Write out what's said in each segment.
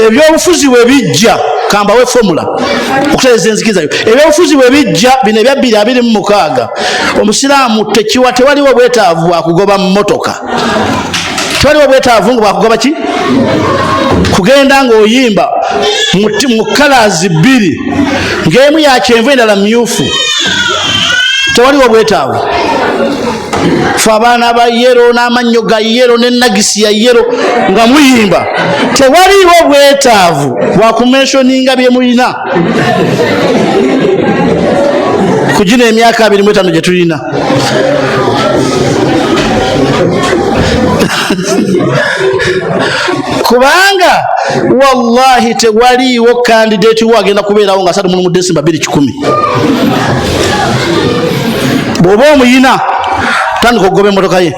Ebyobufuzi bwe bijja, kambawe formula okutereeza enzikiza yo. Ebyobufuzi bwe bijja bino ebya 2026, omusiraamu tekiwa, tewaliwo bwetaavu bwakugoba mmotoka, tewaliwo bwetaavu nga bwakugoba ki kugenda ng'oyimba mu kalaazi bbiri, ng'emu ya kyenvu endala myufu. Tewaliwo bwetaavu. Fe abaana ba yero n'amannyo ga yero n'enagisi ya yero nga muyimba, tewaliwo bwetaavu bwakumensioninga bye mulina ku gino emyaka 25 gye tulina. Kubanga wallahi tewaliiwo kandidate wo agenda kubeerawo nga 31 Desemba 21. Bw'oba omuyina, tandika okugoba emmotoka ye.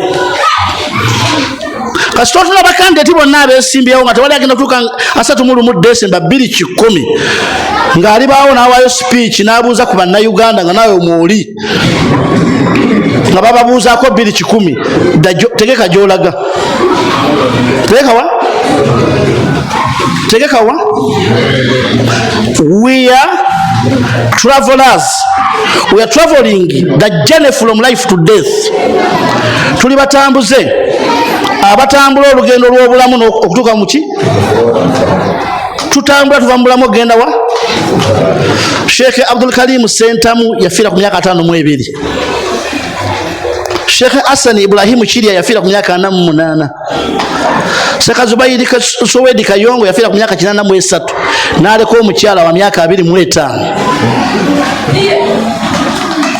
Kasita otuna bakandidati bonna abeesimbyewo nga tewali agenda kutuuka 31 Desemba 21 ng'alibaawo n'awaayo sipiiki n'abuuza ku bannayuganda nga naawe mwoli nga bababuuzaako 21, tegeka gy'olaga, tegeka wa, tegeka wa. We are travelers, we are traveling the journey from life to death. Tuli batambuze abatambula olugendo lw'obulamu okutuuka muki. Tutambula tuva mu bulamu okugenda wa. Sheikh Abdul Karim Sentamu yafiira ku myaka 52. Sheikh Hassan Ibrahimu Kirya yafiira ku myaka 48. Sheikh Zubairi Sowedi Kayongo yafiira ku myaka 83, n'aleka omukyala wa myaka 25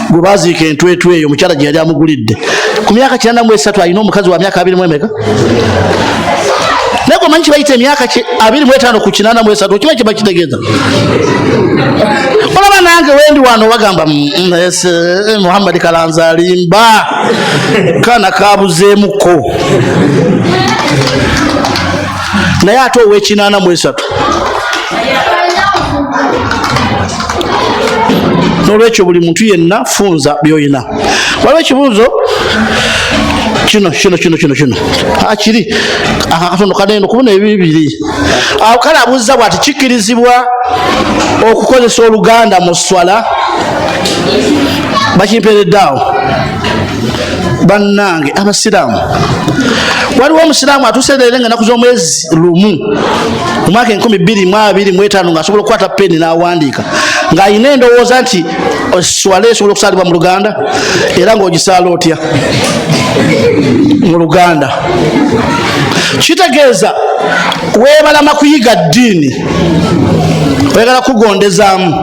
gwe baziika entwetwe eyo omukyala gye yali amugulidde. Ku myaka 83 alina omukazi wa myaka abiri mu emeka? Naye gomanyi kibayita emyaka 25 ku 83, okimanyi kiba kitegeeza? Olaba nange wendi wano bagamba, Muhammadi Kalanza alimba, kaana kabuzeemuko." Naye ate ow'83. N'olwekyo buli muntu yenna funza byolina. Waliwo ekibuuzo kino kino kino kino kino akiri akatono kaneno kubona ebibiri awo. Kale abuuza bwati: kikkirizibwa okukozesa Oluganda mu swala? Bakimpeeredde awo. Bannange abasiraamu, waliwo omusiraamu atuuse leero nga ennaku z'omwezi 1 mu mwaka 2025 ng'asobola okukwata peni n'awandiika ng'alina endowooza nti eswala esobola okusaalibwa mu Luganda? Era ng'ogisaala otya mu Luganda? Kitegeeza weebalama kuyiga ddiini, oyagala kugondezaamu.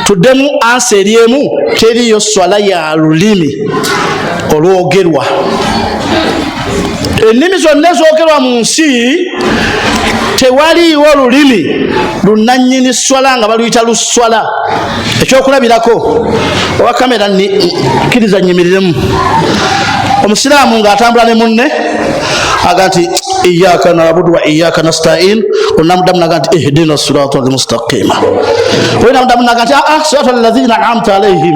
Tuddemu ansa eri emu: teriyo swala ya lulimi olwogerwa. Ennimi zonna ezoogerwa mu nsi, tewaliiwo lulimi lunannyini swala nga baluyita luswala. Ekyokulabirako, owa kamera, kkiriza nyimiriremu. Omusiraamu ng'atambula ne munne aga nti "Iyaka nabudu wa iyaka nastain", onamuddamu naga nti "Ihdina sirata almustaqima", oyo namuddamu naga nti "Aa, sirata alladhina an'amta alaihim",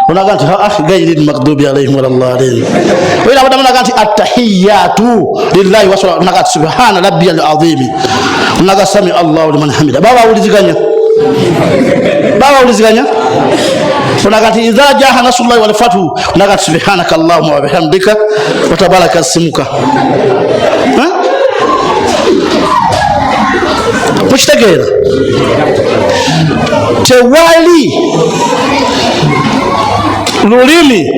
onaga nti "Aa, gairi lmaghdubi alaihim waladhalin", oyo namuddamu naga nti "Attahiyatu lillahi wasala", onaga nti "Subhana rabbiya alazimi", onaga "Sami Allahu liman hamida". Baba bawuliziganya, baba bawuliziganya. Onaga nti "Idha jaha nasrullahi walfathu", onaga nti "Subhanaka allahuma wabihamdika watabaraka simuka". Mukitegeera? Tewali lulimi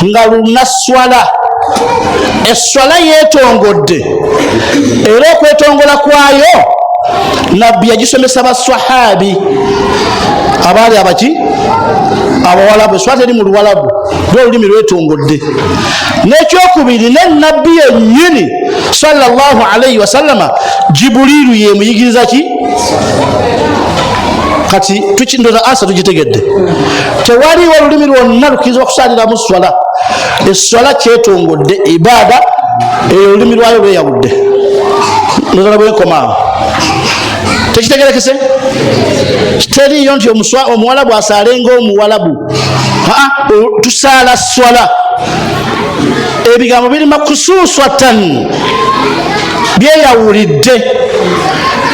nga lunaswala. Eswala yeetongodde, era okwetongola kwayo nabbi yagisomesa baswahabi abaali abaki abawalabu. Eswala teri mu Luwalabu, lwe olulimi lwetongodde. N'ekyokubiri, ne nabbi yennyini sallallahu alaihi wasallama, Jibuliiru yemuyigiriza ki? Kati ndoza asa tugitegedde. Tewaliwo olulimi lwonna lukkirizibwa kusaliramu swala. Eswala kyetongodde, ibaada eyo olulimi lwayo lweyawudde. Ndoza bwenkomaawo tekitegerekese. Teriyo nti omuwalabu asaale ngaomuwalabu. Tusaala swala, ebigambo biri makususwatan. Byeyawulidde,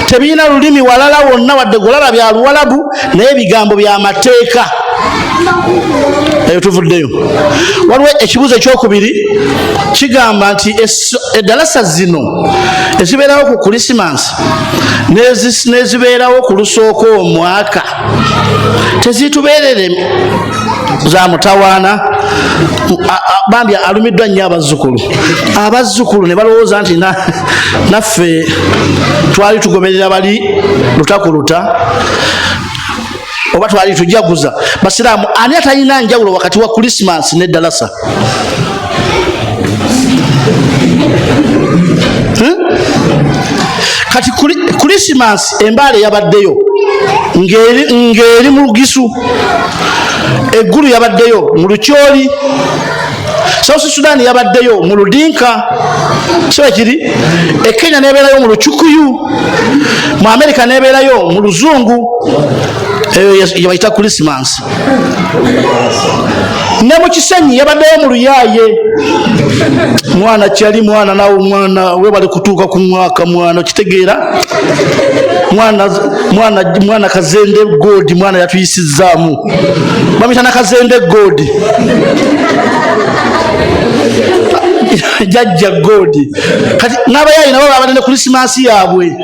tebirina lulimi walala wonna wadde golaba bya Luwalabu, naye ebigambo byamateeka. Eyo tuvuddeyo. Waliwo ekibuuzo ekyokubiri kigamba nti eddalasa zino ezibeerawo ku Krisimansi n'ezibeerawo ku lusooka omwaka tezitubeerere za mutawaana. Bambi alumiddwa nnyo abazzukulu, abazzukulu ne balowooza nti naffe twali tugoberera bali lutakuluta oba twali tujaguza. Basiraamu, ani atalina njawulo wakati wa Krisimansi n'eddalasa? Kati Krisimansi embaale yabaddeyo ng'eri mu Lugisu, eggulu yabaddeyo mu Lukyoli, South Sudan yabaddeyo mu Ludinka, siba kiri e Kenya nebeerayo mu Lucukuyu, mu Amerika nebeerayo mu Luzungu. Eyo yebayita Krisimansi. Ne mu Kisenyi yabaddeyo mu Luyaaye. Mwana kyali mwana nawe mwana webale kutuuka ku mwaka mwana okitegeera mwana mwana mwana Kazende God mwana yatuyisizaamu bamuyita na Kazende God, jajja God. Kati n'abayaayi nabo babadde ne Krisimansi yaabwe.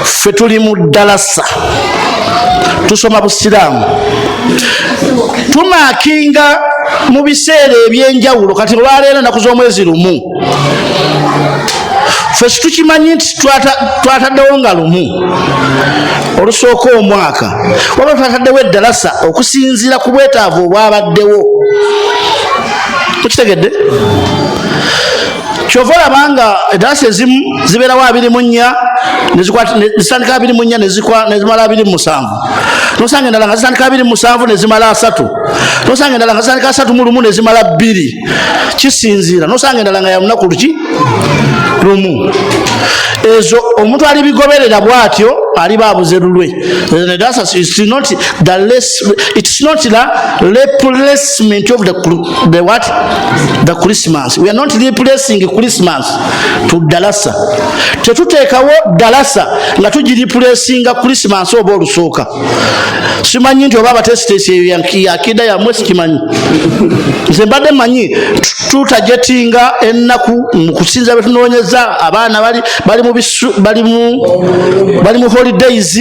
Ffe tuli mu ddalasa, tusoma Busiraamu, tumakinga mu biseera ebyenjawulo. Kati olwaleero ennaku z'omwezi 1, ffe situkimanyi nti twataddewo nga 1 olusooka omwaka, wabula twataddewo eddalasa okusinziira ku bwetaavu obwabaddewo. Mukitegedde? Kyova olaba nga eddalasa ezimu zibeerawo 24, nezitandika 24, nezimala 27. Nosanga endala nga zitandika 27 nezimala 30. Nosanga endala nga zitandika 31 nezimala 2. Kisinziira. Nosanga endala nga ya lunaku luki 1. Ezo omuntu alibigoberera bw'atyo aliba abuze lulwe. It's not the less, it's not the replacement of the what, the Christmas. We are not replacing Christmas to dalasa. Tetuteekawo dalasa nga tugireplacinga Christmas oba olusooka. Simanyi nti oba abatesitesi eyo yakida yammwe, sikimanyi. Nze mbadde manyi tutajetinga ennaku mu kusinza betunoonyeza. Abaana bali mu bisu, bali mu holidays.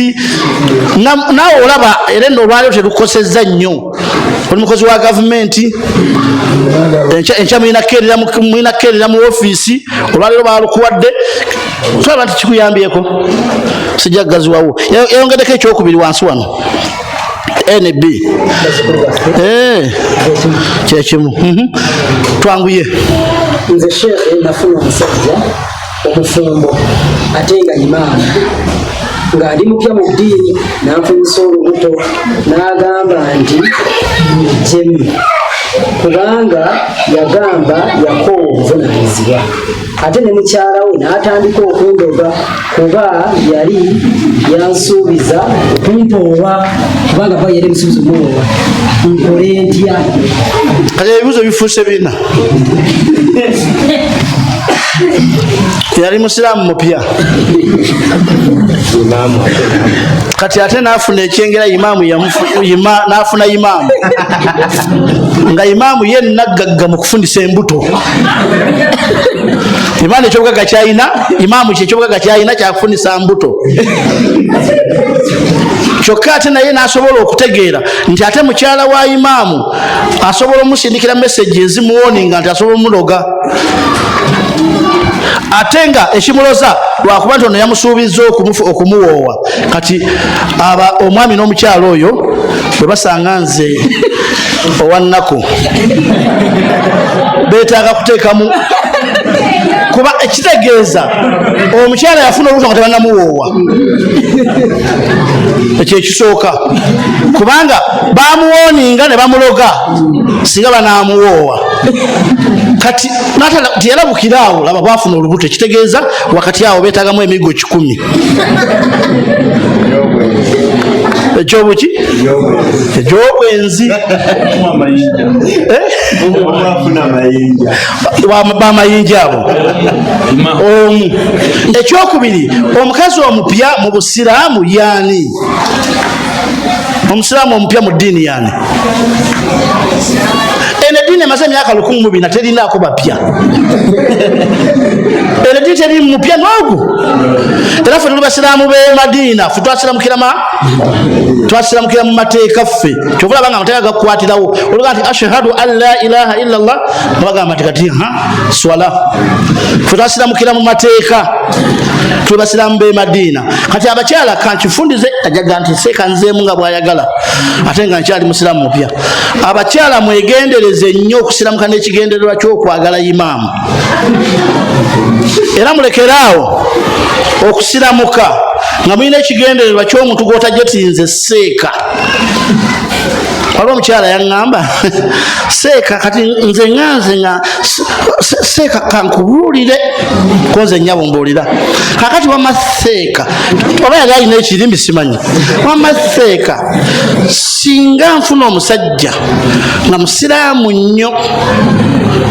Naawe olaba era nno olwaleero terukosezza nnyo. Oli mukozi wa gavumenti, enkya mulina kukeerera mu ofiisi. Olwaleero balukuwadde, tulaba nti kikuyambyeko. Sijja kugaziwawo. Yayongeddeko ekyokubiri wansi wano nb. Kyekimu. Twanguye. Nze sheekhe, nafuna omusajja omufumbo ate nga imaamu nga ndi mupya mu ddiini, n'anfunyisa olubuto n'agamba nti mujjemu kubanga yagamba yakoowa obuvunaanyizibwa, ate ne mukyala we n'atandika okundoga kuba yali yansuubiza okumpoowa, kubanga ba yali musuubiza omuwoowa. Nkole ntya? Kati ebibuuzo bifuuse bina. Yali musiraamu mupya, kati ate n'afuna ekyengera imaamu, n'afuna imaamu nga imaamu ye naggagga mu kufundisa embuto. Imaamu ekyobugagga kyalina, imaamu kyekyobugagga kyalina kyakufundisa mbuto. Kyokka ate naye n'asobola okutegeera nti ate mukyala wa imaamu asobola omusindikira meseji ezimuwoninga nti asobola omuloga, ate nga ekimuloza lwakuba nti ono yamusuubiza okumuwoowa. Kati aba omwami n'omukyala oyo bwe basanga nze owannaku, beetaaga kuteekamu, kuba ekitegeeza omukyala yafuna olubuto nga tebanamuwoowa. Ekyo ekisooka, kubanga bamuwoninga ne bamuloga singa banamuwoowa. Kati teyalabukira awo, laba bwafuna olubuto. Ekitegeeza wakati awo beetagamu emiggo 100. Ekyobuki? Ekyobwenzi. Eh? Bamayinja abo omu. Ekyokubiri, omukazi omupya mu busiraamu yaani? Omusiraamu omupya mu ddiini yaani? Eno eddiini emaze emyaka 1400 terinaako bapya. Eno eddiini teri mupya n'ogu. Era ffe tuli basiraamu b'e Madiina, ffe twasiramukira mu mateeka ffe. Kyova olaba nga amateeka gakukwatirawo, oluga nti ashhadu an la ilaha illallah, nga bagamba nti kati ha swala. Ffe twasiramukira mu mateeka, tuli basiraamu b'e Madiina. Kati abakyala kankifundize, ajaga nti seeka nzeemu nga bw'ayagala, ate nga nkyali musiraamu mupya. Abakyala mwegendereze nnyo okusiramuka n'ekigendererwa ky'okwagala imaamu, era mulekeraawo okusiramuka nga mulina ekigendererwa ky'omuntu gw'otajetinze seeka. Waliwo omukyala yaŋŋamba, seeka kati nze ŋŋanze nga seeka kankubuulire, ko nze nnyabo mbuulira. Kakati wamma seeka, oba yali alina ekirimbi simanyi, wamma seeka singa nfuna omusajja nga musiraamu nnyo,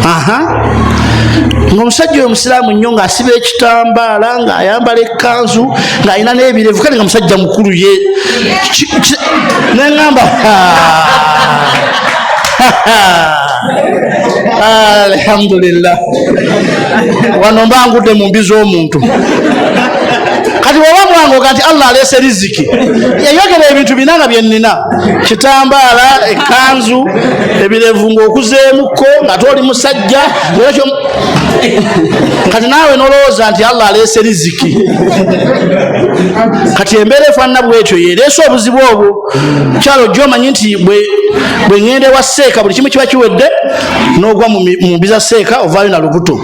aha, ng'omusajja oyo musiraamu nnyo, ng'asiba ekitambaala, ng'ayambala ekkanzu, ng'alina n'ebirevu, kale nga musajja mukulu ye neŋŋamba alhamdulillah, wano mba ngudde mu mbi z'omuntu. Kati bw'oba mwangoga nti Allah aleese riziki, yayogera ebintu bina nga bye nnina: kitambaala, ekkanzu, ebirevu, ng'okuzeemukko, ng'ate oli musajja. Kati naawe nolowooza nti Allah aleese riziki. Kati embeera efaanana bwetyo yereese obuzibu obwo. Kyalo ojja omanyi nti bwe ŋŋenda ewa seeka buli kimu kiba kiwedde, n'ogwa mu mbi za seeka, ovaayo na lubuto.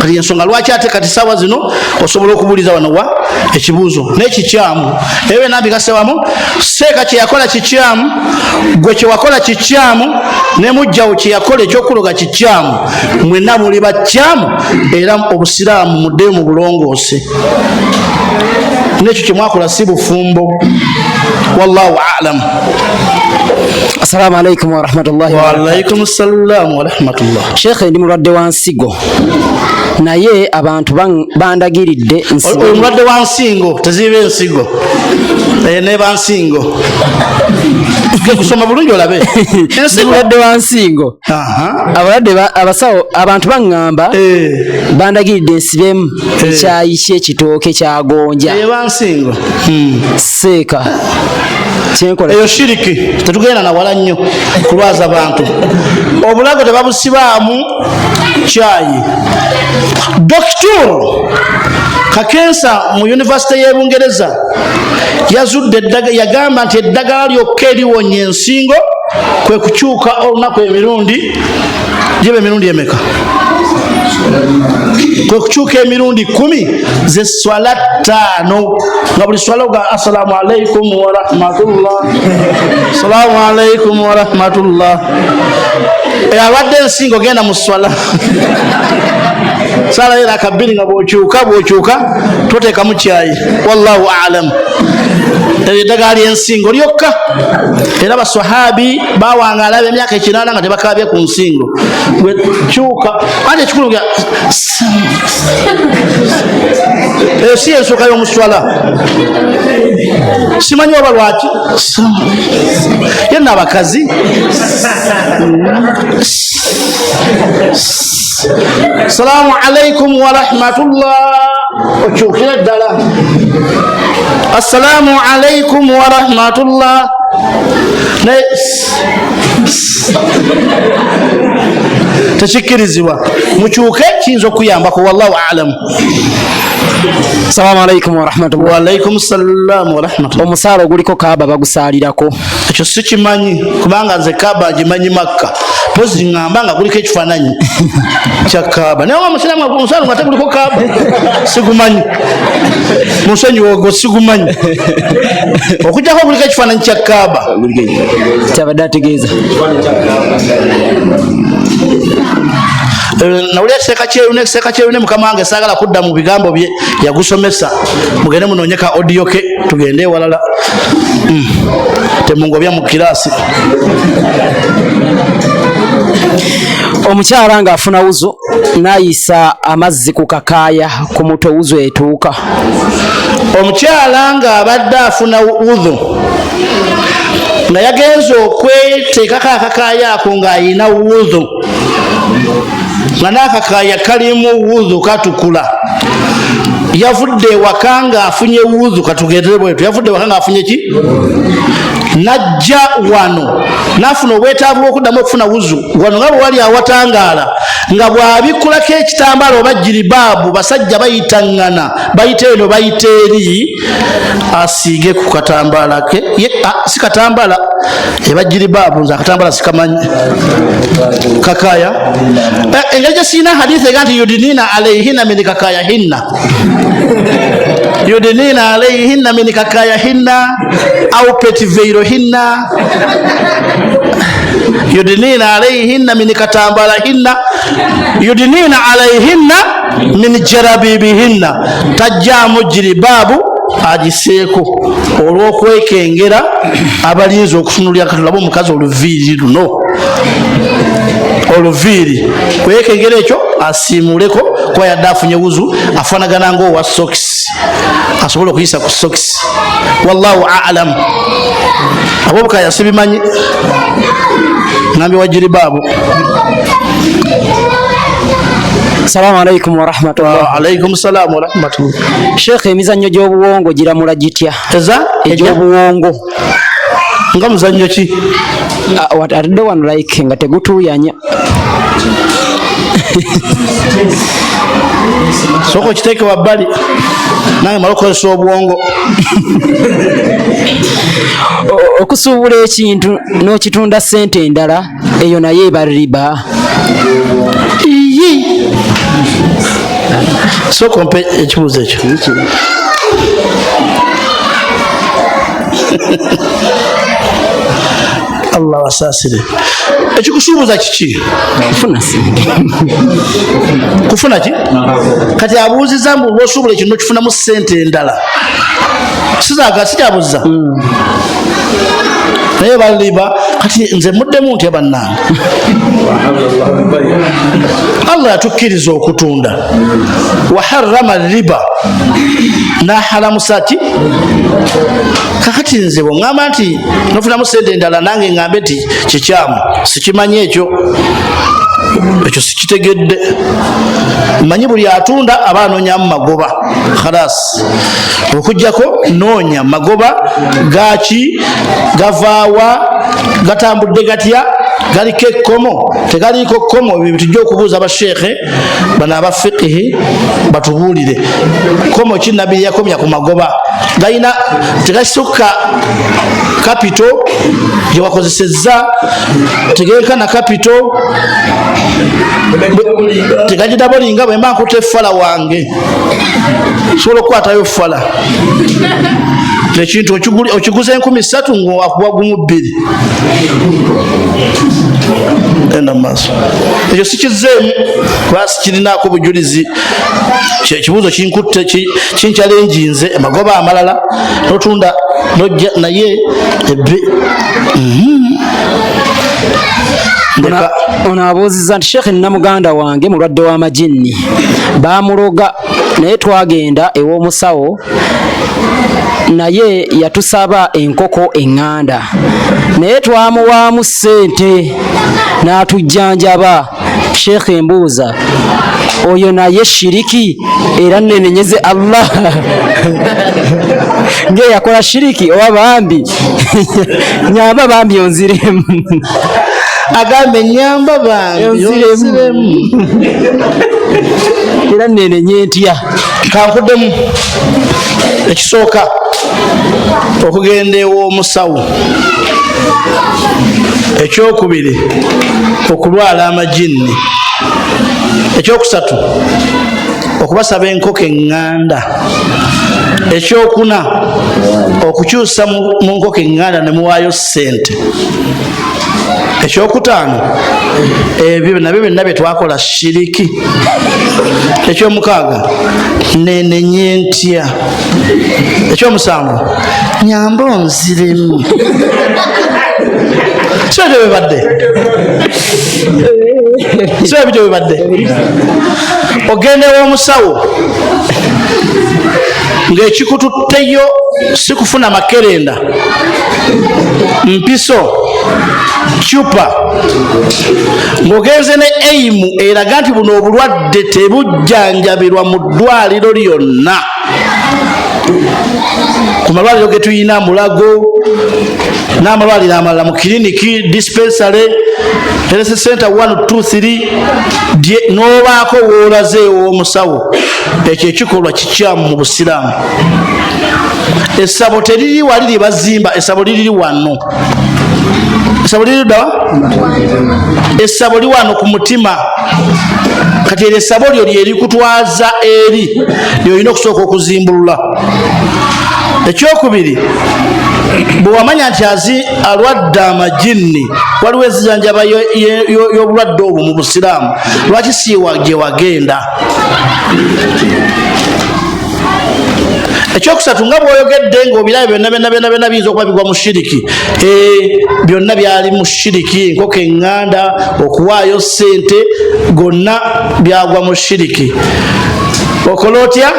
Kati ensonga lwaki ate kati saawa zino osobola okubuuliza wano wa ekibuuzo n'ekikyamu ebyo byonna mbikasewamu. Seeka kyeyakola kikyamu, gwe kyewakola kikyamu, ne mujjawo kyeyakola ekyokuloga kikyamu. Mwenna muli bakyamu, era obusiraamu muddeyo mu bulongoose. Nekyo kyemwakola si bufumbo. Wallahu alam. Assalamu alaikum warahmatullahi. Waalaikum salam warahmatullah. Sheekhe, ndi mulwadde wa nsigo, naye abantu bandagiridde nsibe. Oyo mulwadde wa nsingo, teziba ensigo. Eh, neba nsingo. Kusoma bulungi olabe. Ndi ensigo. Mulwadde wa nsingo. Abalwadde abasawo, abantu baŋŋamba, bandagiridde nsibemu ekyayi ky'ekitooke kyagonja. Eba nsingo. Seeka, kyenkola? Eyo shiriki, tetugenda nawala nnyo kulwaza bantu. Obulago tebabusibaamu kyayi. Doktor Kakensa mu yunivasite y'e Bungereza yazudde yagamba nti eddagala lyokka eriwonya ensingo kwe kukyuka olunaku emirundi giba emirundi emeka? Kwe kukyuka emirundi 10 ze swala 5, nga buli swala oga assalamu alaikum warahmatullah, assalamu alaikum warahmatullah. Alwadde ensingo, genda mu swala, sala era kabiri, nga bwokyuka bwokyuka toteekamu kyayi. Wallahu alam. Eryo eddagala lyensingo lyokka, era basahabi bawangaala emyaka 80 nga tebakabye ku nsingo. Gwe kyuka, anti ekikulu nga eyo si ensooka y'omuswala. Simanyi oba lwaki yenna abakazi. Salamu alaikum warahmatullah, okyukire ddala. Assalamu alaikum warahmatullah, naye tekikkirizibwa. Mukyuke, kiyinza okuyambako. Wallahu alam. Assalamu alaikum warahmatullah. Waalaikum salam warahmatullah. Omusaala oguliko Kaaba bagusaalirako? Ekyo sikimanyi, kubanga nze Kaaba ngimanyi Makka. Pozi ŋŋamba nga guliko ekifaananyi kya Kaaba, naye omusiraamu omusaalo nga teguliko Kaaba sigumanyi. Munsonyiwe, ogwo sigumanyi, okujjako guliko ekifaananyi kya Kaaba. Kyabadde ategeeza. Nawulira Seeka Kyeyune, Seeka Kyeyune mukama wange, saagala kudda mu bigambo bye yagusomesa. Mugende munoonye ka audio ke, tugende ewalala. Temungobya mu kiraasi. Omukyala ng'afuna wuzu n'ayisa amazzi ku kakaaya ku mutwe, wuzu etuuka? Omukyala ng'abadde afuna wudhu nga yagenze okweteekako akakaaya ako ng'ayina wudhu, nga n'akakaaya kalimu wudhu katukula, yavudde ewaka ng'afunye wudhu, katugendere bwetu, yavudde ewaka ng'afunye ki, najja wano n'afuna obwetaavu bw'okuddamu okufuna wuzu wano nga bwe wali awatangaala, nga bw'abikkulako ekitambaala oba jiribaabu, basajja bayitaŋŋana, bayita eno bayita eri, asiige ku katambaala ke. Ye, si katambaala, eba jiribaabu, nze akatambaala sikamanyi. Kakaya. Engeri gye siina haditha ega nti yudinina alayhinna min kakayahinna, yudinina alayhinna min kakayahinna au petiveirohinna, yudinina alayhinna min katambalahinna, yudinina alayhinna min jarabibihinna, tajjaamu jiribaabu agiseeko olw'okwekengera abalinza okutunulira. Katulabe omukazi oluviiri luno, oluviiri kwekengera ekyo asiimuleko, kuba yadde afunye wuzu afaanagana ngaowa sokisi, asobola okuyisa ku sokisi. Wallahu alam. Abobukaya sibimanyi, ngambye wa jiribaabu. Salamu alaikum warahmatullah. Alaikum salamu warahmatullah. Sheekh, emizannyo gy'obuwongo giramula gitya? Eza? Egy'obuwongo. Nga muzannyo ki? Atadde wano like nga tegutuuyanya. Sooka okiteeke wabbali, nange mala okukozesa obwongo. Okusuubula ekintu n'okitunda ssente endala, eyo naye eba riba? Iyi, sooka ompe ekibuuzo ekyo. Allah wasaasire. Ekikusuubuza kiki? Kufuna ssente. Kufuna ki? Kati abuuziza mbu oba osuubula ekintu nokifunamu ssente endala, sizaga sikyabuuziza naye baliba. Kati nze muddemu ntya bannange? Allah yatukkiriza okutunda, waharama riba, nahalamusa ki? Kakati nze bweŋŋamba nti nofunamu sente endala, nange ŋŋambe nti kikyamu, sikimanyi ekyo, ekyo sikitegedde. Manyi buli atunda aba anoonyamu magoba, khalas. Okujjako noonya magoba gaki, gavaawa, gatambudde gatya, galiko ekkomo, tegaliiko kkomo? Ebyo tujja okubuuza abasheekhe bano aba fiqihi batubuulire kkomo ki nabbi yakomya ku magoba. Galina tegasukka kapito gyewakozesezza, tegenkana kapito, tegagidabolinga. Bwemba nkuta effala wange, sobola okukwatayo fala ekintu okiguza 3000 ngaakuwa 12. Enda mumaaso. Ekyo sikizeemu kuba sikirinaako bujulizi. Ekibuuzo kinkutte, kinkyalenjinze. Amagoba amalala notunda nojja naye ebbe. Ndeka. Ono abuuziza nti, Sheekhe, nina muganda wange mulwadde w'amajinni, baamuloga, naye twagenda ew'omusawo, naye yatusaba enkoko eŋŋanda, naye twamuwaamu ssente n'atujjanjaba. Sheekhe, embuuza, oyo naye shiriki era nenenyeze Allah ng'eyakola shiriki, oba bambi nyamba, bambi onziremu? Agambe nyamba bambi. Onziremu. Onziremu. Era nenenye ntya? Kankuddemu. Ekisooka, okugenda ew'omusawo. Ekyokubiri, okulwala amajinni. Ekyokusatu, okubasaba enkoko eŋŋanda. Ekyokuna, okukyusa mu nkoko eŋŋanda ne muwaayo ssente. Ekyokutaano, ebyo nabyo byonna bye twakola shiriki. Ekyomukaaga, nenenye ntya. Ekyomusanvu, nyamba onziremu. Si ebyo bibadde, si ebyo bibadde. Ogenda ew'omusawo ng'ekikututteyo si kufuna makerenda, mpiso, cupa, ng'ogenze ne eimu eraga nti buno obulwadde tebujjanjabirwa mu ddwaliro lyonna. Ku malwaliro ge tulina Mulago n'amalwaliro amalala, mu kiriniki, dispensary, health center 1 2 3, n'obaako woolaze ew'omusawo, ekyo ekikolwa kikyamu mu Busiraamu. Essabo teriri wali lyebazimba, essabo liriri wano. Essabo liri ddawa? Essabo li wano ku mutima. Kati eryo essabo lyo lyerikutwaza eri lyolina okusooka okuzimbulula. Ekyokubiri, bwe wamanya nti azi alwadde amajinni, waliwo enzijanjaba y'obulwadde obwo mu Busiraamu, lwaki siiwa gye wagenda? Ekyokusatu, nga bwoyogedde ngaobirabe byonna byonna byonna byonna biyinza okuba bigwa mu shiriki. Byonna byali mu shiriki, enkoko eŋŋanda, okuwaayo ssente, gonna byagwa mu shiriki. Okola otya?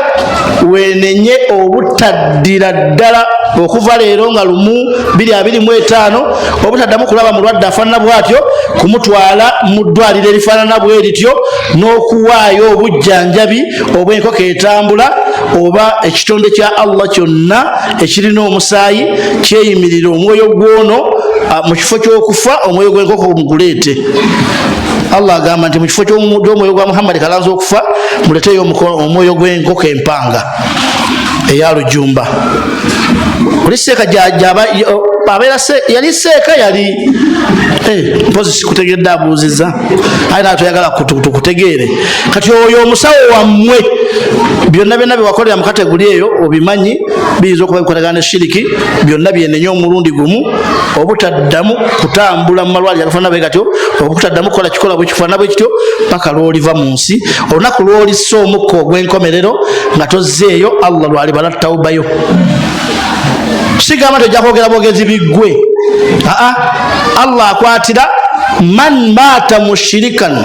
Wenenye obutaddira ddala okuva leero nga 1/2/25, obutaddamu kulaba mulwadde afaanana bwatyo, kumutwala mu ddwaliro erifaanana bwe lityo, n'okuwaayo obujjanjabi obw'enkoko etambula oba ekitonde kya Allah kyonna ekirina omusaayi kyeyimirira omwoyo gwono mu kifo ky'okufa, omwoyo gw'enkoko muguleete. Allah agamba nti mu kifo ky'omwoyo gwa Muhammadi Kalanzi okufa, muleteyo omwoyo gw'enkoko empanga eya Lujumba. Oli seeka abeera yali seeka yali mpozi sikutegedde abuuziza, aye nawe toyagala tukutegeere. Kati oyo omusawo wammwe, byonna byonna byewakolera mu kategori eyo obimanyi, biyinza okuba bikwatagana ne shiriki, byonna byenenye omulundi gumu, obutaddamu kutambula mu malwaliro agafaanana bwe gatyo, obutaddamu kukola kikola bwe kifaanana bwe kityo, paka lw'oliva mu nsi. Olunaku lw'olissa omukka ogw'enkomerero nga tozzeeyo, Allah lwalibala tawubayo. Sigamba nti ojja kwogera bwogezi biggwe. Aa, Allah akwatira man maata mushirikan,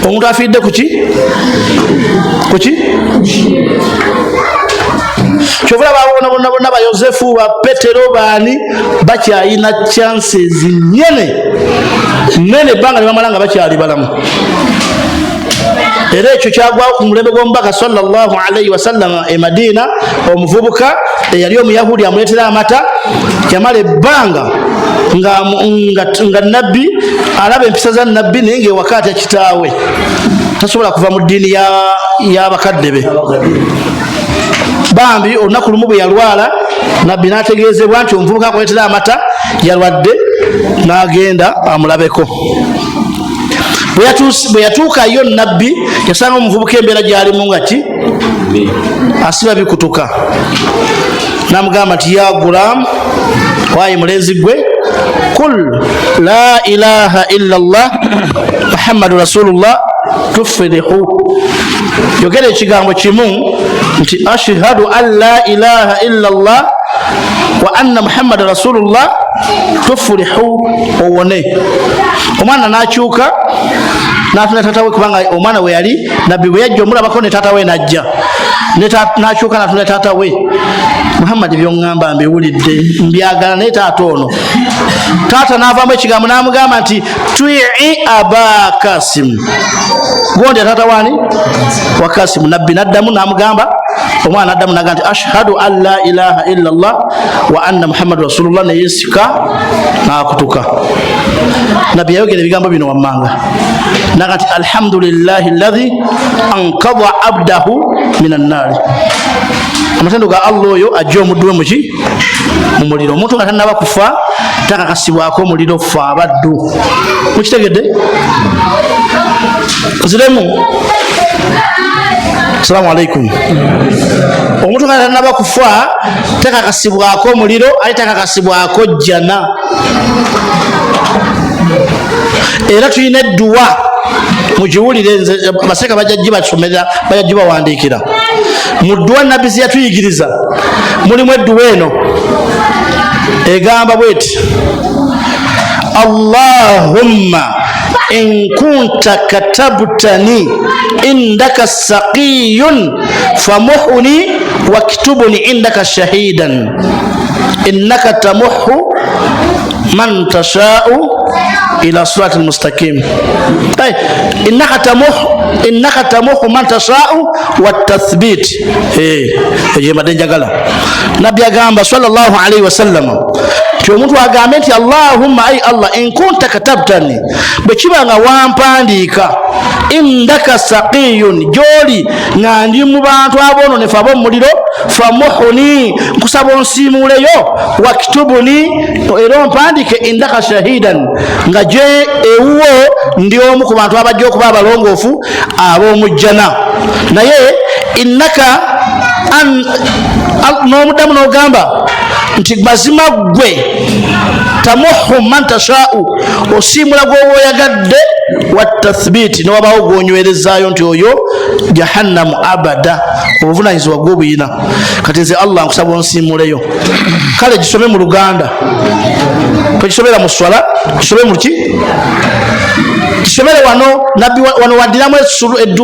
omuntu afiiridde kuki kuki. Kyova olaba bona bona bona, ba Yosefu, ba Petero, baani, bakyayina chances nyene nene ebbanga lyebamala nga bakyali balamu. Era ekyo kyagwawo ku mulembe gw'omubaka sallallahu alaihi wasallama e Madiina. Omuvubuka eyali Omuyahudi amuleetera amata, yamala ebbanga nga nabbi alaba empisa za nabbi, naye ngaewaka atya kitaawe, tasobola kuva mu ddiini y'abakadde be. Bambi olunaku lumu bwe yalwala, nabbi n'ategeezebwa nti omuvubuka akuleetera amata yalwadde, n'agenda amulabeko. Bwe yatuukayo, nabbi yasanga omuvubuka embeera gyalimu nga ki asiba bikutuka. Namugamba nti, ya gulam, wayi mulenzi gwe, kul la ilaha illa llah Muhammadu rasulullah tufrihu. Yogera ekigambo kimu nti ashhadu an la ilaha illa llah wa anna Muhammada rasulullah tufrihu, owone. Omwana nakyuka natuna tata we, kubanga omwana we yali nabbi bwe yajja omulabako ne tata we najja, nakyuka natuna tata we, Muhammadi, byoŋŋamba mbiwulidde, mbyagala, naye taata ono. Taata n'avaamu ekigambo n'amugamba nti twii aba Kasimu, gondya taata wani wa Kasimu. Nabbi naddamu n'amugamba, omwana naddamu naga nti ashhadu an la ilaha illa llah wa anna Muhammadu rasulullah, neyesika nakutuka. Nabbi yayogera ebigambo bino wammanga naga nti alhamdulillahi alladhi ankadha abdahu min annaari, amatendo ga Allah oyo ajja omuddu we muki mu muliro. Omuntu nga tannaba kufa takakasibwako omuliro. Ffe abaddu mukitegedde? Nziremu, assalamu alaikum. Omuntu nga tanaba kufa takakasibwako omuliro ate takakasibwako jjana. Era tulina edduwa, mugiwulire, nze baseeka bajja gibasomera, bajja gibawandiikira. Mu dduwa nabbi ze yatuyigiriza mulimu edduwa eno egamba bweti: Allahumma in kunta katabtani indaka saqiyun famuhuni waktubuni indaka shahidan innaka tamuhu man tashau ila sirati lmustaqim. Innaka tamuhu man tashau watathbit. Eyo mbadde njagala. Nabbi agamba sallallahu alaihi wasallam nti omuntu agambe nti Allahumma, ai Allah, in kunta katabtani, bwe kiba nga wampandiika, indaka saqiyun, gyoli nga ndi mu bantu aboononefu ab'omuliro, famuhuni, nkusaba onsiimuuleyo, waktubuni, era ompandiike, indaka shahidan, nga gye ewuwo ndi omu ku bantu abajja okuba abalongoofu ab'omujjana. Naye innaka n'omuddamu n'ogamba nti mazima ggwe tamuhu man tashau, osiimula gwoba oyagadde, watathbiti, newabaawo gwonywerezaayo nti oyo jahannamu abada, obuvunanyizibwa gwobuyina. Kati nze Allah nkusaba onsiimuleyo. Kale gisome mu Luganda, togisomera mu swala, gisome muki, kisomere wano. Nabbi wano waddiramu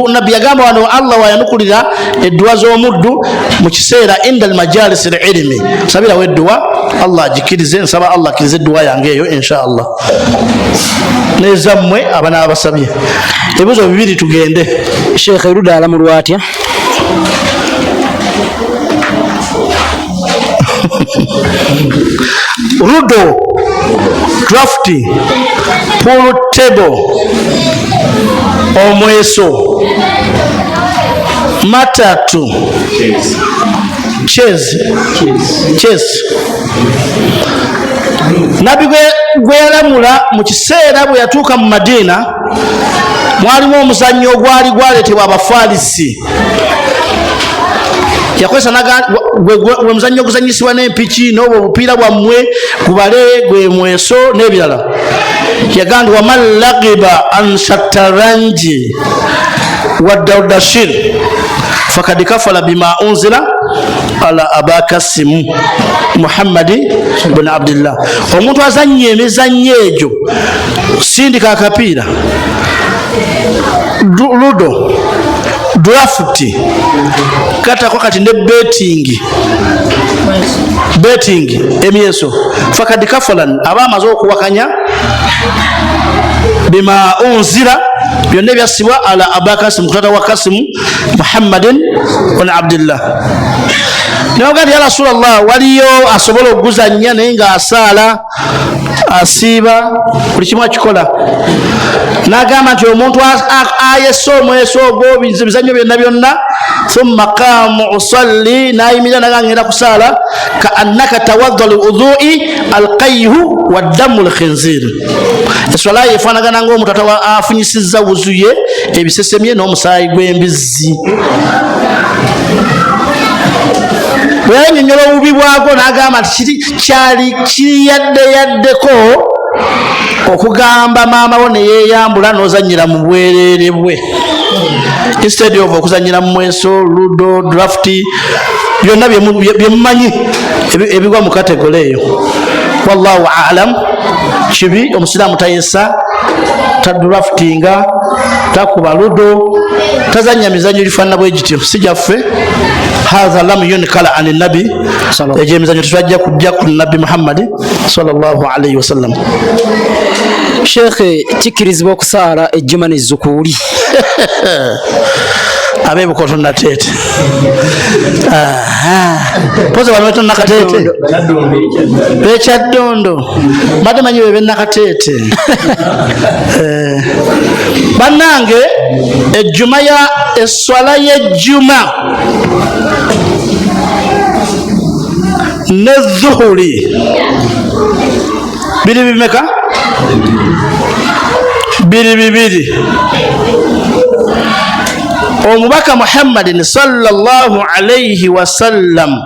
nabbi yagamba wano Allah wayanukulira edduwa z'omuddu mu kiseera inda almajalis alilmi. Sabirawo edduwa Allah agikirize. Nsaba Allah akkirize edduwa yange eyo insha Allah, nezammwe abanaaba basabye. Ebibuzo bibiri tugende. Sheekh, erudda alamulwa atya? Ludo, draft, pool table, omweso, matatu, chess, chess. Nabbi gwe yalamula mu kiseera bwe yatuuka mu Madiina, mwalimu omuzannyo ogwali gwaleetebwa Abafalisi. Yakozesa gwe muzannyo oguzannyisibwa n'empiki n'obwo obupiira bwammwe gubale gwe mweso n'ebirala. Yagamba nti waman lagiba an shataranji wa daudashir fakad kafara bima unzila ala abakasimu Muhammadi bun Abdillah. Omuntu azannya emizannyo egyo, sindika akapiira, ludo, draft, katako kati ne betting, emyeso, fakad kafalan, aba amaze okuwakanya bima unzira, byonna ebyassibwa, ala abakasimu, kutata wa Kasimu Muhammadin bun Abdillah. Nabaga nti ya Rasulallah, waliyo asobola okuguzannya naye ng'asaala, asiiba, buli kimu akikola. N'agamba nti omuntu ayese omweso ogwo, ebizannyo byonna byonna, thumma qamu usalli, n'ayimirira naga ngenda kusaala, ka annaka tawadda liudhui alqayhu waddamu lkhinzir. Eswala ye efaanagana ng'omuntu afunyisizza wuzu ye ebisesemye n'omusaayi gw'embizzi. Bwe yannyonnyola obubi bwagwo, n'agamba nti kiri kyali kiriyadde yaddeko okugamba maama wo ne yeeyambula n'ozannyira mu bwereere bwe, instead of okuzannyira mu mweso, ludo, draft, byonna byemumanyi ebigwa mu category eyo. Wallahu alam. Kibi, omusiraamu tayesa, tadraftinga, takuba ludo, tazannya mizannyo gifaanana bwe gityo, si gyaffe. Hatha lam yunkala ani nabi, egyo emizannyo tetwajja kujja ku Nabbi Muhammadi sallallahu alaihi wasallam. Sheekhe, kikkirizibwa okusaala ejjuma nezukuuli? Abebukoto Nateete pozi bano Nakateete, bekyaddondo, mbadde manyi bebe Nakateete. Bannange, ejjuma ya eswala y'ejjuma ne zuhuri biri bimeka? Biri bibiri. Omubaka Muhammadin sallallahu alaihi wasallam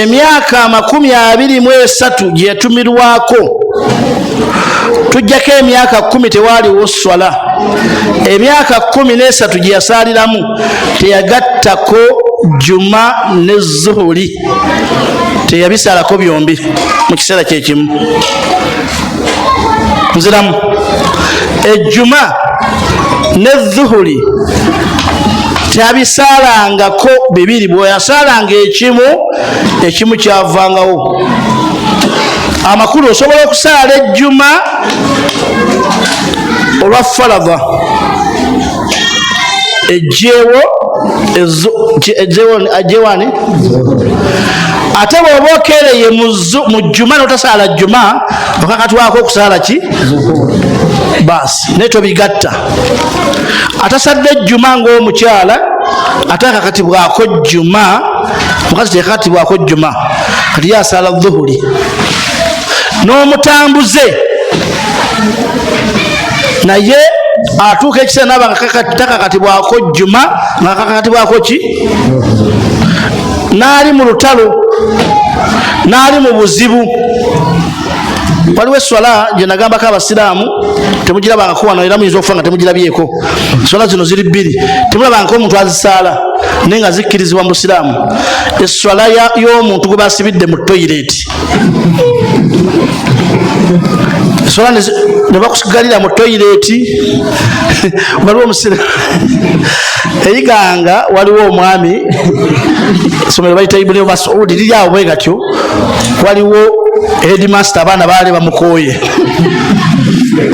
emyaka 23 gye yatumirwako, tujjako emyaka 10 tewaaliwo swala, emyaka 13 gye yasaaliramu teyagattako juma ne zuhuri, teyabisalako byombi mu kiseera kyekimu. Nziramu, ejjuma ne zuhuri teyabisaalangako bibiri, bweyasaalanga ekimu, ekimu kyavangawo. Amakulu, osobola okusaala ejjuma olwa faradha ejjeewo ejjewani, ate bw'oba okeereye mu jjuma n'otasaala jjuma, okakatwako okusaala ki baasi, naye tobigatta. Atasadde jjuma ng'omukyala ate akakatibwako jjuma, mukazi tekakatibwako jjuma, kati ye asaala dhuhuri. N'omutambuze naye atuuka ekiseera naaba nga takakatibwako jjuma, nga kakatibwako ki, n'ali mu lutalo, n'ali mu buzibu. Waliwo eswala gye nagambako abasiraamu, temugirabangako wano, era muyinza okufa nga temugirabyeko. Eswala zino ziri bbiri, temulabangako omuntu azisaala, naye nga zikkirizibwa mu busiraamu. Eswala y'omuntu gwe basibidde mu toyireti, eswala ne bakusigalira mu toyireti. Waliwo omusira eyiganga, waliwo omwami, essomero bayita Ibuni Masudi, liri awo bwe gatyo, waliwo headmaster, abaana baali bamukooye.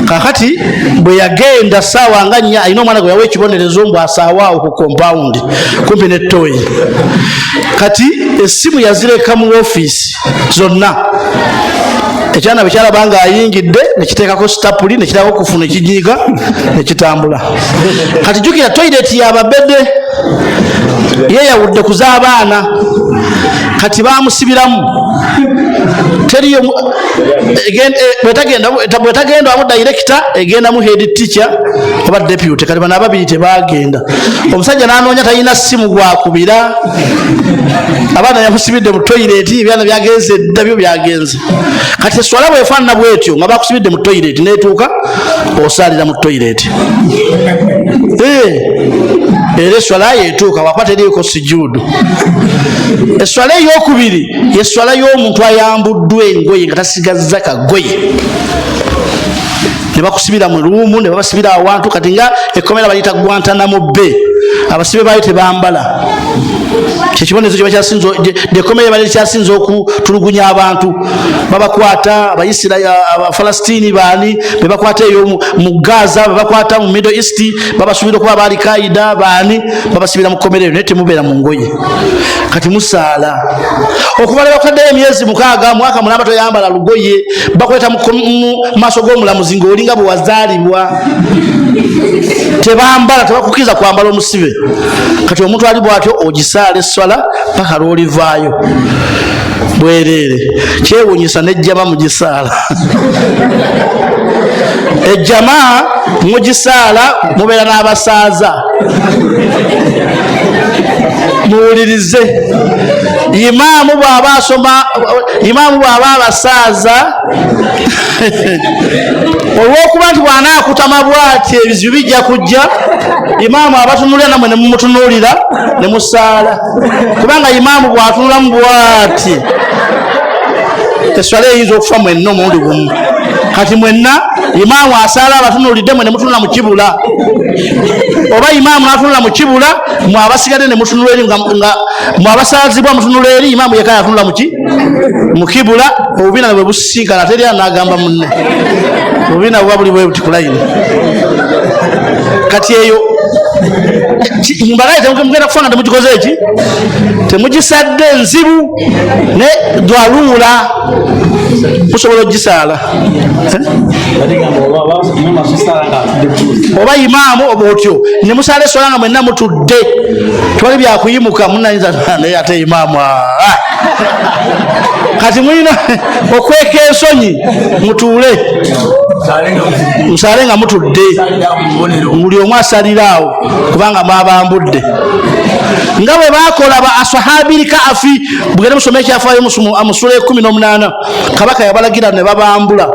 Kakati bwe yagenda saawa nga 4, alina omwana gwe yawa ekibonerezo mbu asaawa awo ku compound kumpi ne toyi. Kati essimu yazireka mu ofiisi zonna. Ekyana bwe kyalaba nga ayingidde, nekiteekako sitapuli, nekirako kufuna ekijiika, nekitambula. Kati jjukira, toyireti yababede yeyawudde ku z'abaana, kati bamusibiramu, teriyo bwetagenda wamu director, egendamu head teacher oba deputy. Kati bano ababiri tebagenda. Omusajja nanoonya, talina simu gwakubira, abaana yamusibidde mu toyireti, ebyana byagenze dda, byo byagenze. Kati eswala bwefaanana bwetyo nga bakusibidde mu toyireti netuuka, osaalira mu toyireti, era eswala yetuuka wakuba teriiko sijuudu. Eswala eyokubiri yeswala y'omuntu ayambuddwa engoye nga tasigazza kagoye, ne bakusibira mu ruumu, ne babasibira awantu. Kati nga ekkomera baliyita Guantanamo Bay, abasibe baayo tebambala. Kyekibonerezo kiba kyasinze, ekkomera bali kyasinze okutulugunya abantu. Babakwata Abafalasitini, baani bebakwata eyo mu Gaza, bebakwata mu Middle East, babasubira okuba abaali Kaida, baani, babasibira mu kkomera eyo, naye temubeera mu ngoye. Kati musaala okumala bakutaddeyo emyezi 6, mwaka mulamba, toyambala lugoye, bakweta mu maaso g'omulamuzi ng'olinga bwe wazaalibwa. Tebambala, tebakukiriza kwambala omusibe. Kati omuntu ali bwatyo, ogisaala eswala paka lwolivaayo bwereere. Kyewunyisa, nejjama mugisaala, ejjama mugisaala, mubeera n'abasaaza. Muwulirize, imaamu bw'aba asoma, imaamu bw'aba abasaaza, olw'okuba nti bw'anaakutama bw'ati ebizibu bijja kujja, imaamu abatunulira, namwe ne mumutunuulira ne musaala, kubanga imaamu bw'atunulamu bw'ati eswala eyinza okufa mwenna omulundi gumu. Kati mwenna imaamu asaala abatunuulidde, mwe ne mutunula mu kibula, oba imaamu n'atunula mu kibula, mwe abasigadde ne mutunula eri, nga mwe abasaazibwa mutunula eri, imaamu yekka yatunula muki mu kibula. Obubiina bwe busisinkana, teri anaagamba munne, obubiina buba buli bwe buti ku layini. Kati eyo mbagaye temugenda kufa nga temugikoze eki, temugisadde. Enzibu ne dwaluula musobola okugisaala. Oba imaamu oba otyo ne musaala eswala nga mwenna mutudde, tewali byakuyimuka. Munayinza naye ate imaamu Kati mulina okweka ensonyi, mutuule musaale nga mutudde, buli omu asalira awo, kubanga mwabambudde nga bwe bakola ba aswahabiri kaafi. Bugende musome ekyafaayo musula 18. Kabaka yabalagira ne babambula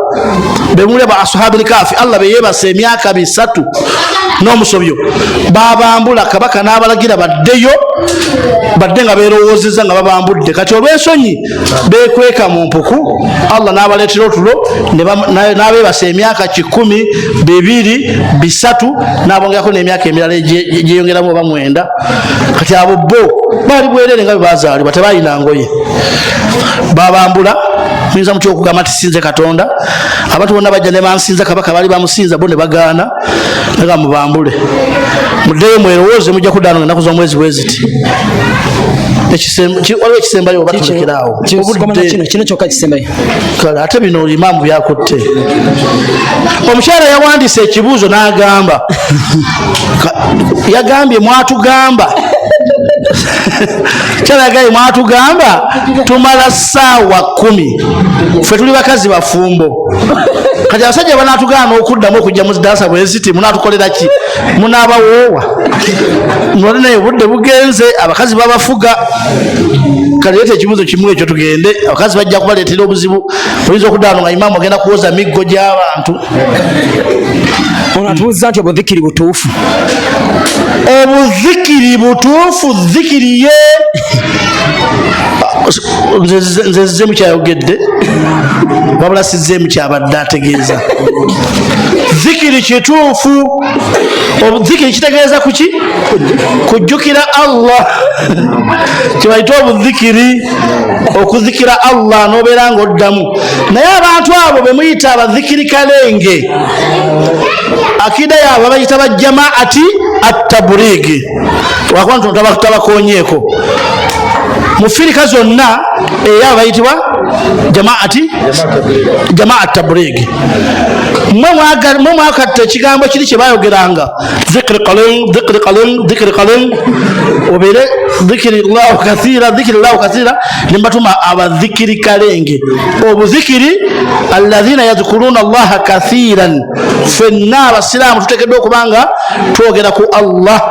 bemuli ba ashabili kafi, Allah beyebasa emyaka 3 n'omusobyo. Babambula, kabaka n'abalagira baddeyo, badde nga berowoozeza nga babambudde. Kati olw'ensonyi bekweka mu mpuku, Allah n'abaleetera otulo n'abeebasa emyaka 100, 2, 3, n'abongerako n'emyaka emirala egyeyongeramu oba 9. Kati abo bo baali bwerere nga bwe bazaalibwa, tebalina ngoye, babambula. Muyinza mutya okugamba nti sinze Katonda? Abantu bonna bajja ne bansinza, kabaka baali bamusinza, bo ne bagaana. Nga mubambule, muddeyo mwerowooze, mujja kuddaano ennaku z'omwezi bwe ziti. Waliwo ekisembayo oba tulekeraawo? Kino kyokka kisembayo. Kale ate bino imaamu byakutte. Omukyala yawandiise ekibuuzo n'agamba, yagambye mwatugamba, kyala yagambye mwatugamba tumala ssaawa 10, ffe tuli bakazi bafumbo. Kati abasajja banatugaana okuddamu okujja mu zidasa bwe ziti, munatukolera ki? Munaabawoowa nole, naye obudde bugenze, abakazi babafuga. Kale leeta ekibuuzo kimu ekyo tugende. Abakazi bajja kubaleetera obuzibu, oyinza okuddaano nga imaamu agenda kuwoza miggo gy'abantu. Ono atubuuziza nti obuzikiri butuufu? Obuzikiri butuufu, zikiri ye nze nzizeemu kyayogedde, wabula sizzeemu kyabadde ategeeza. Zikiri kituufu. Obuzikiri kitegeeza kuki? Kujjukira Allah, kyebayita obuzikiri, okuzikira Allah n'obeera ng'oddamu. Naye abantu abo be muyita abazikiri kalenge, akida yaabwe bayita ba jamaati attaburigi, wakuba nti tabakonyeeko mu firika zonna, era bayitibwa jamaat taburigi. Mwe mwakatta ekigambo kiri kye bayogeranga, dhikri qalil, dhikri qalil, dhikri qalil, obeere dhikri llahu kathira, dhikri llahu kathira, nembatuma abadhikiri kalenge. Obuzikiri, alladhina yadhkuruna allaha kathiran. Ffenna abasiraamu tuteekeddwa okuba nga twogera ku Allah.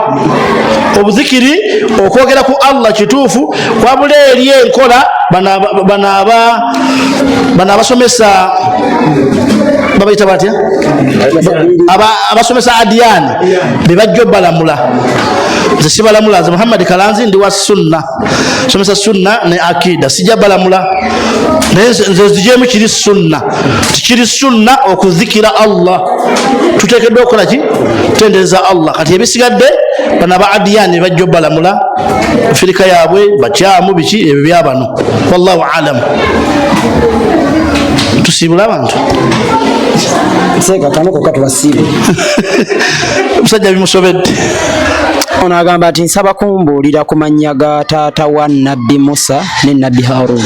Obuzikiri, okwogera ku Allah kituufu, wabula eri enkola bano abasomesa babayita batya? Abasomesa adiyani be bajja obalamula. Nze sibalamula, nze Muhammadi Kalanzi ndi wa sunna, somesa sunna ne akida, sijja balamula. Naye nze nzijemu kiri sunna, tikiri sunna okuzikira Allah. Tuteekeddwa okukola ki? Tutendereza Allah. Kati ebisigadde bano aba adiyani bajja obalamula, firika yaabwe bakyamu, biki ebyo byabano. Wallahu alam. Tusiibule abantu. Seeka kano kokka tubasiibe. Omusajja bimusobedde. Ono agamba nti nsaba kumbuulira ku mannya ga taata wa Nabbi Musa ne Nabbi Haruna.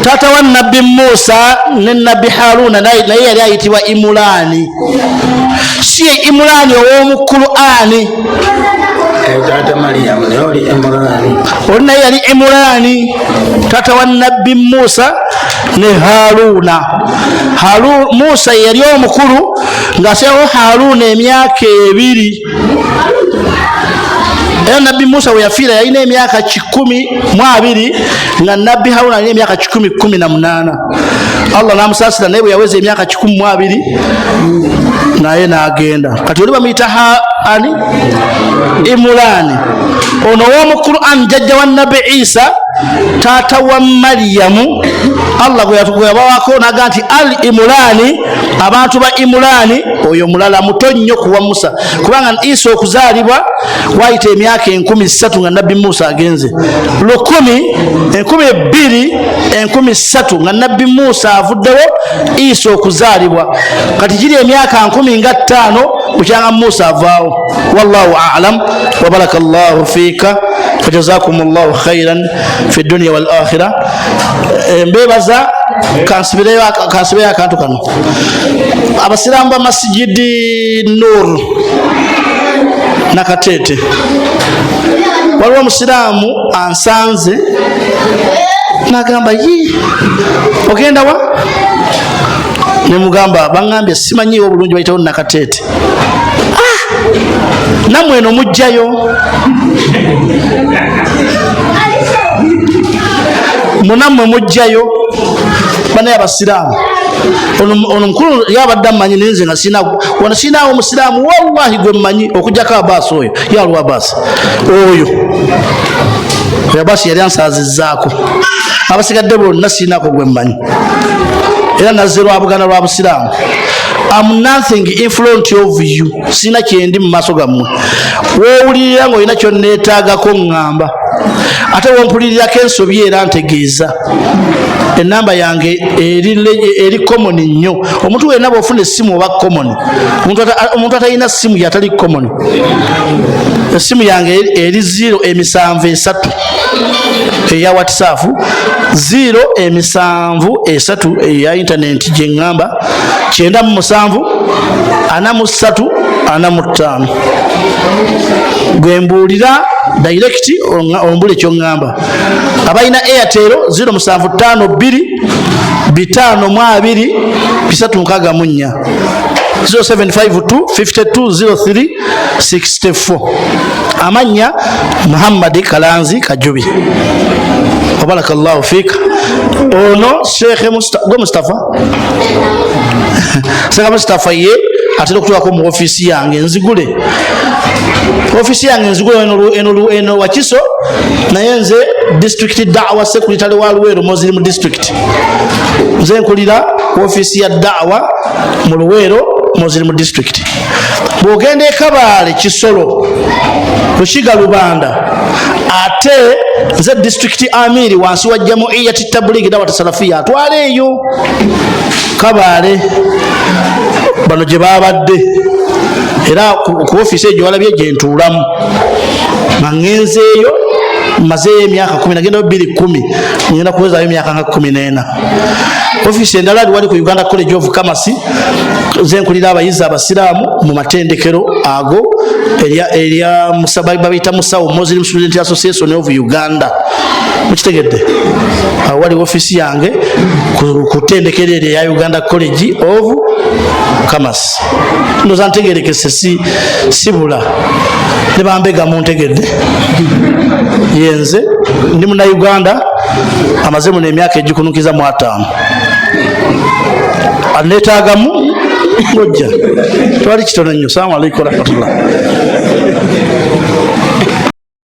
Taata wa Nabbi Musa ne Nabbi Haruna naye yali ayitibwa Imulaani, si ye Imulaani ow'omu Qur'ani. Taata Mariyamu naye oli Imuraani. Oli naye yali Imuraani, taata wa Nabbi Musa ne Haruna. Musa ye yali omukulu ng'aseewo Haruna emyaka 2. Era Nabbi Musa we yafiira yalina emyaka 120, nga Nabbi Haruna alina emyaka 118. Allah n'amusaasira, naye bwe yaweza emyaka 120 naye n'agenda. Kati oli bamuyita ani? Imuraani. Ono ow'omu Quran, jjajja wa Nabbi Isa, taata wa Mariyamu, Allah gwe yabawako n'agamba nti al Imuraani, abantu ba Imuraani. Oyo mulala muto nnyo kuwa Musa, kubanga Isa okuzaalibwa wayita emyaka 3000 nga Nabbi Musa agenze, 1000, 2000, 3000 nga Nabbi Musa avuddewo, Isa okuzaalibwa. Kati kiri emyaka 1005 bukyanga Musa avaawo. Wallahu alam, wa barakallahu fiika wajazakum llahu khairan fi dunya wal akhira. Mbebaza, kansibireyo akantu kano. Abasiraamu ba Masijidi Nur Nakateete, waliwo omusiraamu ansanze Nagamba, yi ogenda wa? Nemugamba, baŋambye simanyiiwo obulungi, bayitawo Nakateete. Nammwe eno mujjayo munammwe mujjayo banaye abasiraamu. Ono mukulu yabadde ammanyi, naye nze nga sina wano, sinaawo omusiraamu wallahi gwe mmanyi okujjako Abaasi oyo. Yaliwo Abaasi oyo, oyo Abaasi yali ansaazizzaako. Abasigadde bonna sinako gwe mmanyi, era nazze lwa Buganda, lwa busiraamu. Am nothing in front of you, sina kyendi mu maaso gammwe. Woowulirira ng'olina kyonneetaagako ŋŋamba, ate wompulirirako ensobi era ntegeeza. Enamba yange eri common nnyo. Omuntu wenna bw'ofuna essimu oba common, omuntu atalina ssimu yatali common. Essimu yange eri 073 eya WhatsApp, 073 eya intaneti, gye ŋŋamba 97 43 45. Gwe mbuulira direct, ombule kyoŋŋamba. Abalina Airtel, 0752 52 364, 0752 5203 64. Amannya Muhammadi Kalanzi Kajubi. Wabarakallahu fik. Ono Shekhe gwe Mustafa, Shekhe Mustafa ye atera okutuwako mu ofiisi yange nzigule, ofiisi yange nzigule eno Wakiso, naye nze district dawa secretary wa Luweero Muslim District. Nze nkulira ofiisi ya dawa mu Luweero Muslim District. Bw'ogenda e Kabaale, Kisolo, Lukiga, Lubanda, ate nze district amiri wansi wa Jamuiyati Tabuligi Dawati Salafiya, atwala eyo Kabaale. Bano gye babadde era ku ofiisi eyo gyewalabye gye ntuulamu nga ŋŋenzeeyo, mazeeyo emyaka 10, nagendayo 2010, ngenda kuwezaayo emyaka nga 14. Ofiisi endala ali wali ku Uganda College of Commerce, nze nkulira abayizi abasiraamu mu matendekero ago erya babiyita Musawo, Muslim Student Association of Uganda. Mukitegedde? Awo wali ofiisi yange ku ttendekero eryo eya Uganda College of Commerce. Ndoza ntegerekese, si sibula ne bambega muntegedde. Yenze ndi Munauganda amaze muno emyaka egikunukiza mu 50. Aneetaagamu ngojja, twali kitono nnyo. Salamu alaikum warahmatullah.